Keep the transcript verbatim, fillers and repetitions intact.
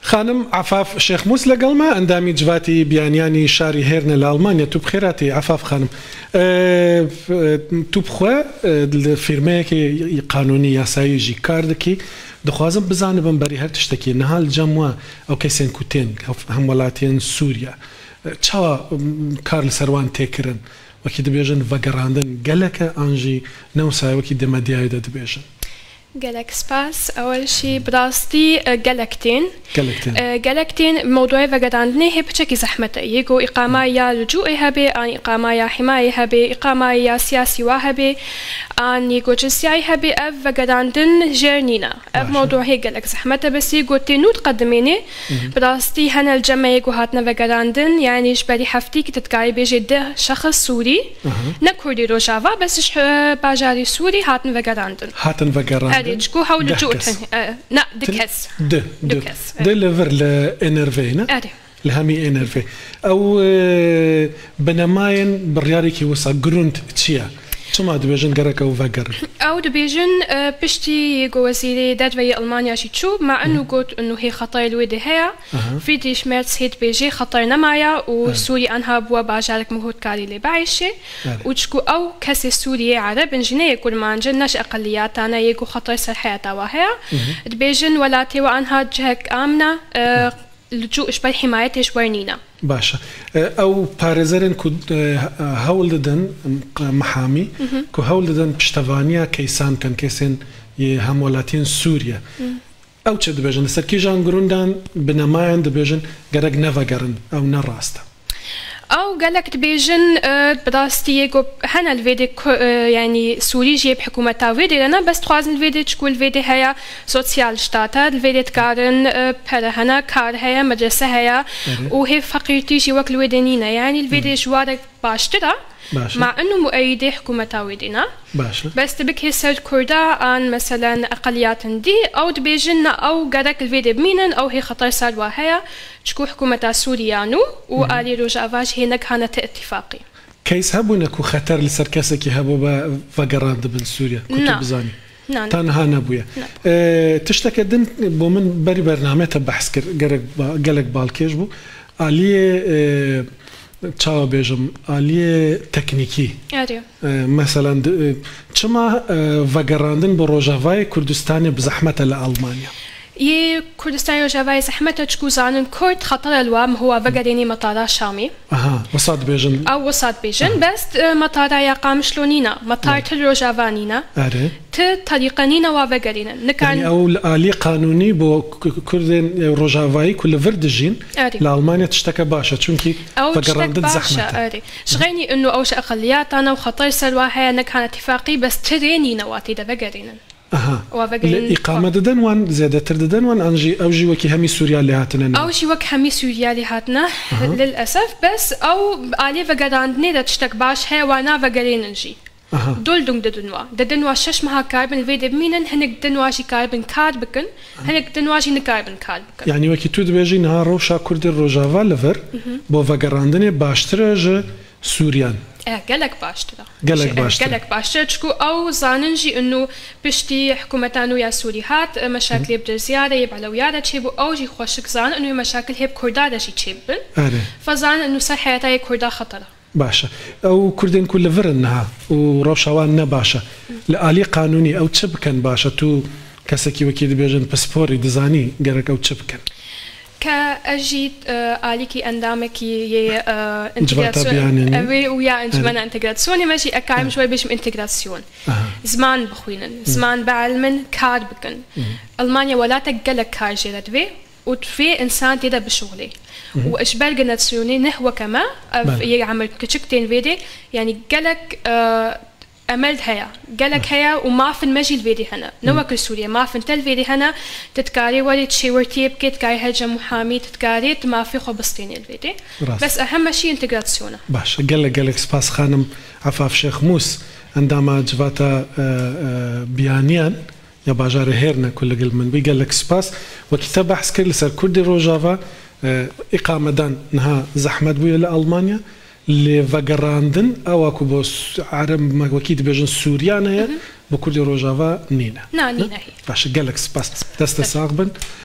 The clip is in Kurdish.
Xanim Efaf Şêxmûs لەگەڵ me، ئەندامی جڤاتی بیانیانی شاری هێرنە لە ئەڵمانیا. تو بخێر هاتی، عەفاف خانم. ئە، تو بخوا، ئە، لە فیرمەیەکی قانونی یاسایی ژی کار دکی. دخوازم بزانبم بەری هەر تشتێکی نەها لە جەم وە ئەو کەسێن کوتێن هەم وڵاتیان سووریا، ئە، چاوا، ئم، کار لەسەر وان تێکردن؟ وەکی دبێژن ڤەگەڕاندن گەلەکە ئانژی نەوسای وەکی دەمەدیایدا دبێژن؟ Gelek spas. Ewel jî bi rastî, e, gelek tên. Gelek tên. E, gelek tên mewdûyê vegerandinê hê piçekî zehmet e. Yê ku îqama ya licûê hebe, an îqama ya himayê hebe, îqama ya siyasî wa hebe, an yê ku cinsiyayî hebe, ev vegerandin jêr nîne. Ev Baş e. mewdû hê gelek zehmet e, bes yê ku tê nû diqedimênê, Hı hı. bi rastî hene li cem me yê ku hatine vegerandin, yanî ji berî heftî ki tu dikarî bêjê deh şexs Sûrî, Aha. ne Kurdê Rojava, bes ji, e, bajarê Sûrî hatin vegerandin. Hatin vegerandin. Erê, çiku hewl Deh cû kes. ten-, e, na, du Tin-, kes. du, Du du. kes, Du evet. li vir li N R V ne? Erê. Li hemî N R V. Ew, e, binemayên biryarêkî wisa grund çi ye? Çima dibêjin gerek ew vegerin? Ew dibêjin, e, piştî ku wezîrê derve yê Almanya jî çû, ma inu got inu hê xetayê li wê de heye. Aha. Friedrich Merz hê dibêjê xetay nemaye û Evet. Sûrî anha bûye bajarek muhûtkarî lê bieyşê. Evet. Û çiku ew kesê Sûrî yê Ereb in jî ne yê Kurmanc in, ne ji eqeliyatan e, yê ku xetay ser heyata wa heye. Hı hı. Dibêjin welatê we anha cihek amin e, Evet. li cû ji ber himayetê ji wer nîne. Baş e. E, ew parêzerên ku, e, hewl didin, m-, mihamî, Hı hı. ku hewl didin piştevaniya keysan bikin, kesên yê hemwelatiyên Sûriye. Hı. Ew çi dibêjin? Li ser kîjan grundan binemayan dibêjin gerek nevegerin? Ew ne rast e. Ew gelek dibêjin, e, bi rastî yê ku hene li vê dê ku, e, yanî Sûrî jî yê bi hikûmeta wê dê re ne, bes dixwazin li vê dê çiku li vê dê heye sosyal state, li vê dê dikarin, e, pere hene, kar heye, medrese heye Erê. û hê feqîrtî jî wek li wê dê nîne. Yanî li vê dê ji warek baştir e, Baş e. ma inu mueyîdê hikûmeta wê dê ne. Baş e. Bes tu bikê ser Kurda an meselen eqeliyatin dî, ew dibêjin ne ew gerek li vê dê bimînin, ew hê xeter ser wa heye, çiku hikûmeta Sûrî ya nû û Hı hı. alî Rojava jî hê negihane ti îtîfaqî. Keys hebûne ku xeter li ser kesekî hebûbe vegerandibin Sûriye, ku tu Na. bizanî? Na, na. Ta niha nebûye. Na. E, tişteke din bo min berî bername te behs kir, gerek ba-, gelek balkêş bû. Aliyê, e, çawa bêjim, aliyê teknîkî. Erê. E, meselan, di-, e, çima, e, vegerandin bo Rojavayê Kurdistanê bi zehmet e li Almanya? Yê Kurdistanê Rojavayê zehmet e, çiku zanin Kurd xeter e li wa, mihowa vegerênî metara Şamî. Aha, wisa dibêjin. Ew wisa dibêjin, Aha. bes, e, metara ya Qamişlo nîne, metar Erê. ti li Rojava nîne. Erê. Ti terîqe nîne wa vegerînin. Nikan Yanî ew li alî qanûnî bo k-, k-, Kurdên, e, Rojavayî ku li vir dijîn, Erê. li Almanya tişteke baş e. Çunkî Ew tiştek vegerandin baş e, zehmet e. erê. Ji xeynî inu ew ji eqeliyatan e û xeter ser wa heye, negihane îtîfaqî, bes ti rê nîne wa tê de vegerînin. Aha. Wa vegerînin Li îqame didin wan, zêdetir didin wan, an jî ew jî wekî hemî Sûriya lê hatine ne? Ew jî wek hemî Sûriya lê hatine, Aha. lil esef, bes ew alê vegerandinê de tiştek baş heye, wa navegerênin jî. Aha. Duldung didin wa. Didin wa şeş meha karibin li vê de bimînin, hinek din wa jî karibin kar bikin, hinek din wa jî nikaribin kar bikin. Yanî wekî tu dibêjî niha rewşa Kurdê Rojava li vir Mhm. bo vegerandinê baştir e ji Sûriyan? E, gelek baştir e. Gelek Şey, e, baştir. gelek baştir e, çiku ew zanin jî inu piştî hikûmeta nû ya Sûrî hat, e, meşakilê bi dirziya re yê bi elewiya re çêbû, ew jî xweşik zanin inu yê meşakil hê bi Kurda re jî çêbibin. Erê. Fe zanin inu ser heyata yê Kurda xeter e. Baş e. Ew Kurdên ku li vir in niha û rewşa wan ne baş e. Li alî qanûnî ew çi bikin baş e? Tu kesekî wekî dibêjin pisporî dizanî gerek ew çi bikin? Ke ez jî, e, alîkî endamekî yê, e, Civata întegrasyon-, biyanê ne? ew ê û ya Encûmena Evet. Întegrasyonê me jî, ez karim Evet. ji we bêjim întegrasyon. Aha. Ziman bixwînin, Mhm. ziman bielmin, kar bikin. Mhm. Almanya welatek gelek kar jê re divê. û divê însan tê de bişuxulê. Mhm. Û ji ber generasyonê neh weke me, ev Belê. yê emir kiçik tên vê dê, yanî gelek, e, emel heye. Gelek Belê. heye û mafin me jî li vê dê hene. Ne Mhm. wek li Sûriye, mafin te li vê dê hene, tu dikarê werê çêwertiyê bikê, dikarê her cem muhamî, tu dikarê tu mafê xwe bistênê li vê dê. Rast. Bes ehem me jî întegrasyon e. Baş, gelek, gelek spas xanim Efaf Şêxmûs, endama civata, e, e, biyaniyan. ya bajarê Hêrne ku li gel min bî. Gelek spas. Wekî te behs kir li ser Kurdê Rojava, e, îqamedan niha zehmet bûye li Almanya. Lê vegerandin, ewa ku bo s-, Ereb me wekî dibêjin Sûriyan heye, Mhm. bo Kurdê Rojava nîne. Na, Ne? nîne hî. Baş e, gelek spas. Dest te Spas. sax bin.